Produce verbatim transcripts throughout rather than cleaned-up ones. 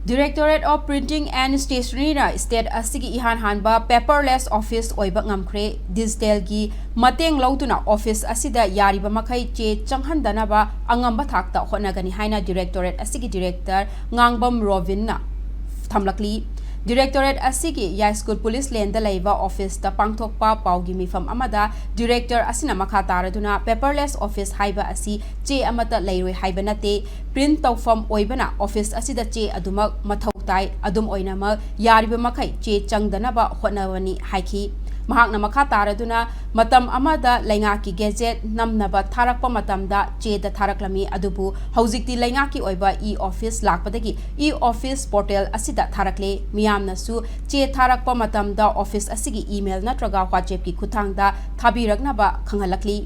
Directorate of Printing and Stationeryꯅ state ꯑꯁꯤꯒꯤ ꯏꯍꯥꯟ ꯍꯥꯟꯕ paperless office ꯑꯣꯏꯕ ꯉꯝꯈ꯭ꯔꯦ꯫ Digitalꯒꯤ ꯃꯇꯦꯡ ꯂꯧꯗꯨꯅ office ꯑꯁꯤꯗ ꯌꯥꯔꯤꯕ ꯃꯈꯩ ꯆꯦ ꯆꯪꯍꯟꯗꯅꯕ ꯑꯉꯝꯕ ꯊꯥꯛꯇ ꯍꯣꯠꯅꯒꯅꯤ ꯍꯥꯏꯅ directorate ꯑꯁꯤꯒꯤ director ꯉꯥꯡꯕꯝ ꯔꯣꯕꯤꯟꯅ ꯊꯝꯂꯛꯂꯤ꯫ Directorate ꯑꯁꯤꯒꯤ ꯌꯥꯏꯁ꯭ꯀꯨꯜ police laneꯗ ꯂꯩꯕ officeꯇ ꯄꯥꯡꯊꯣꯛꯄ ꯄꯥꯎꯒꯤ ꯃꯤꯐꯝ ꯑꯃꯗ director ꯑꯁꯤꯅ ꯃꯈꯥ ꯇꯥꯔꯗꯨꯅ paperless office ꯍꯥꯏꯕ ꯑꯁꯤ ꯆꯦ ꯑꯃꯠꯇ ꯂꯩꯔꯣꯏ ꯍꯥꯏꯕ ꯅꯠꯇꯦ꯫ Print ꯇꯧꯐꯝ ꯑꯣꯏꯕꯅ office ꯑꯁꯤꯗ ꯆꯦ ꯑꯗꯨꯃꯛ ꯃꯊꯧ ꯇꯥꯏ꯫ ꯑꯗꯨꯝ ꯑꯣꯏꯅꯃꯛ ꯌꯥꯔꯤꯕ ꯃꯈꯩ ꯆꯦ ꯆꯪꯗꯅꯕ ꯍꯣꯠꯅꯕꯅꯤ ꯍꯥꯏꯈꯤ꯫ ꯃꯍꯥꯛꯅ ꯃꯈꯥ ꯇꯥꯔꯗꯨꯅ ꯃꯇꯝ ꯑꯃꯗ ꯂꯩꯉꯥꯛꯀꯤ gazette ꯅꯝꯅꯕ ꯊꯥꯔꯛꯄ ꯃꯇꯝꯗ ꯆꯦꯗ ꯊꯥꯔꯛꯂꯝꯃꯤ, ꯑꯗꯨꯕꯨ ꯍꯧꯖꯤꯛꯇꯤ ꯂꯩꯉꯥꯛꯀꯤ ꯑꯣꯏꯕ e-office ꯂꯥꯛꯄꯗꯒꯤ e-office portal ꯑꯁꯤꯗ ꯊꯥꯔꯛꯂꯦ꯫ ꯃꯤꯌꯥꯝꯅꯁꯨ ꯆꯦ ꯊꯥꯔꯛꯄ ꯃꯇꯝꯗ office ꯑꯁꯤꯒꯤ email ꯅꯠꯇ꯭ꯔꯒ WhatsAppꯀꯤ ꯈꯨꯠꯊꯥꯡꯗ ꯊꯥꯕꯤꯔꯛꯅꯕ ꯈꯪꯍꯜꯂꯛꯂꯤ꯫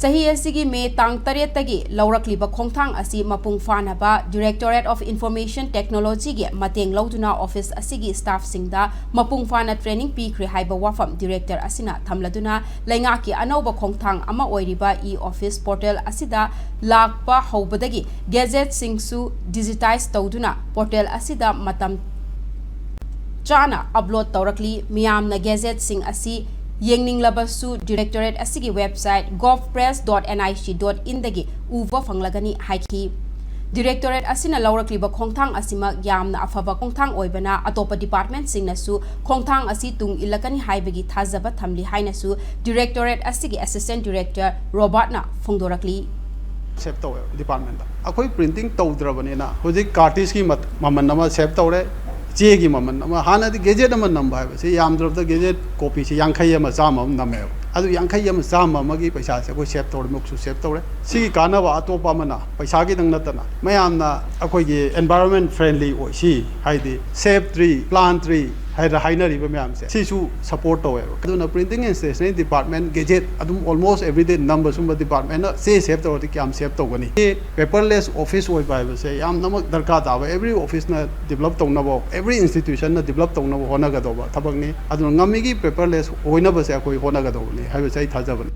ꯆꯍꯤ ꯑꯁꯤꯒꯤ ꯃꯦ ꯇꯥꯡ ꯇꯔꯦꯠꯇꯒꯤ ꯂꯧꯔꯛꯂꯤꯕ ꯈꯣꯡꯊꯥꯡ ꯑꯁꯤ ꯃꯄꯨꯡ ꯐꯥꯅꯕ Directorate of Information Technologyꯒꯤ ꯃꯇꯦꯡ ꯂꯧꯗꯨꯅ office ꯑꯁꯤꯒꯤ staffꯁꯤꯡꯗ ꯃꯄꯨꯡ ꯐꯥꯅ training ꯄꯤꯈ꯭ꯔꯦ ꯍꯥꯏꯕ ꯋꯥꯐꯝ director ꯑꯁꯤꯅ ꯊꯝꯂꯗꯨꯅ, ꯂꯩꯉꯥꯛꯀꯤ ꯑꯅꯧꯕ ꯈꯣꯡꯊꯥꯡ ꯑꯃ ꯑꯣꯏꯔꯤꯕ e-office portal ꯑꯁꯤꯗ ꯂꯥꯛꯄ ꯍꯧꯕꯗꯒꯤ gazetteꯁꯤꯡꯁꯨ digitize ꯇꯧꯗꯨꯅ portal ꯑꯁꯤꯗ ꯃꯇꯝ ꯆꯥꯅ upload ꯇꯧꯔꯛꯂꯤ꯫ ꯃꯤꯌꯥꯝꯅ gazetteꯁꯤꯡ ꯑꯁꯤ ꯌꯦꯡꯅꯤꯡꯂꯕꯁꯨ directorate ꯑꯁꯤꯒꯤ website govpress dot nic dot inꯗꯒꯤ ꯎꯕ ꯐꯪꯂꯒꯅꯤ ꯍꯥꯏꯈꯤ꯫ Directorate ꯑꯁꯤꯅ ꯂꯧꯔꯛꯂꯤꯕ ꯈꯣꯡꯊꯥꯡ ꯑꯁꯤꯃꯛ ꯌꯥꯝꯅ ꯑꯐꯕ ꯈꯣꯡꯊꯥꯡ ꯑꯣꯏꯕꯅ ꯑꯇꯣꯞꯄ departmentꯁꯤꯡꯅꯁꯨ ꯈꯣꯡꯊꯥꯡ ꯑꯁꯤ ꯇꯨꯡ ꯏꯜꯂꯛꯀꯅꯤ ꯍꯥꯏꯕꯒꯤ ꯊꯥꯖꯕ ꯊꯝꯂꯤ ꯍꯥꯏꯅꯁꯨ directorate ꯑꯁꯤꯒꯤ assistant director ꯔꯣꯕꯥꯔꯠꯅ ꯐꯣꯡꯗꯣꯔꯛꯂꯤ꯫ Save ꯇꯧꯋꯦꯕ departmentꯇ꯫ ꯑꯩꯈꯣꯏ printing ꯇꯧꯗ꯭ꯔꯕꯅꯤꯅ ꯍꯧꯖꯤꯛ cartridgeꯀꯤ ꯃꯠ-, ꯃꯃꯜ ꯑꯃ save ꯇꯧꯔꯦ, ꯆꯦꯒꯤ ꯃꯃꯜ ꯑꯃ꯫ ꯍꯥꯟꯅꯗꯤ gazette ꯑꯃ ꯅꯝꯕ ꯍꯥꯏꯕꯁꯤ ꯌꯥꯝꯗ꯭ꯔꯕꯗ gazette copyꯁꯤ ꯌꯥꯡꯈꯩ ꯑꯃ ꯆꯥꯝꯃ ꯑꯃ ꯅꯝꯃꯦꯕ꯫ ꯑꯗꯨ ꯌꯥꯡꯈꯩ ꯑꯃ ꯆꯥꯝꯃ ꯑꯃꯒꯤ ꯄꯩꯁꯥꯁꯦ ꯑꯩꯈꯣꯏ save ꯇꯧꯔꯦ, ꯃꯨꯛꯁꯨ save ꯇꯧꯔꯦ꯫ ꯁꯤꯒꯤ ꯀꯥꯟꯅꯕ ꯑꯇꯣꯞꯄ ꯑꯃꯅ, ꯄꯩꯁꯥꯒꯤꯗꯪ ꯅꯠꯇꯅ, ꯃꯌꯥꯝꯅ ꯑꯩꯈꯣꯏꯒꯤ environment friendly ꯑꯣꯏ, ꯁꯤ ꯍꯥꯏꯗꯤ save tree, plant tree ꯍꯥꯏꯗꯅ ꯍꯥꯏꯅꯔꯤꯕ ꯃꯌꯥꯝꯁꯦ, ꯁꯤꯁꯨ support ꯇꯧꯋꯦꯕ꯫ ꯑꯗꯨꯅ printing and stationery department gazette ꯑꯗꯨꯝ almost everyday ꯅꯝꯕ ꯁꯨꯝꯕ departmentꯅ ꯆꯦ save ꯇꯧꯔꯗꯤ ꯀꯌꯥꯝ save ꯇꯧꯒꯅꯤ? ꯆꯦ paperless office ꯑꯣꯏꯕ ꯍꯥꯏꯕꯁꯦ ꯌꯥꯝꯅꯃꯛ ꯗꯔꯀꯥꯔ ꯇꯥꯕ, every officeꯅ develop ꯇꯧꯅꯕ, every institutionꯅ develop ꯇꯧꯅꯕ ꯍꯣꯠꯅꯒꯗꯧꯕ ꯊꯕꯛꯅꯤ꯫ ꯑꯗꯨꯅ ꯉꯝꯃꯤꯒꯤ paperless ꯑꯣꯏꯅꯕꯁꯦ ꯑꯩꯈꯣꯏ ꯍꯣꯠꯅꯒꯗꯧꯕꯅꯤ ꯍꯥꯏꯕꯁꯦ ꯑꯩ ꯊꯥꯖꯕꯅꯤ꯫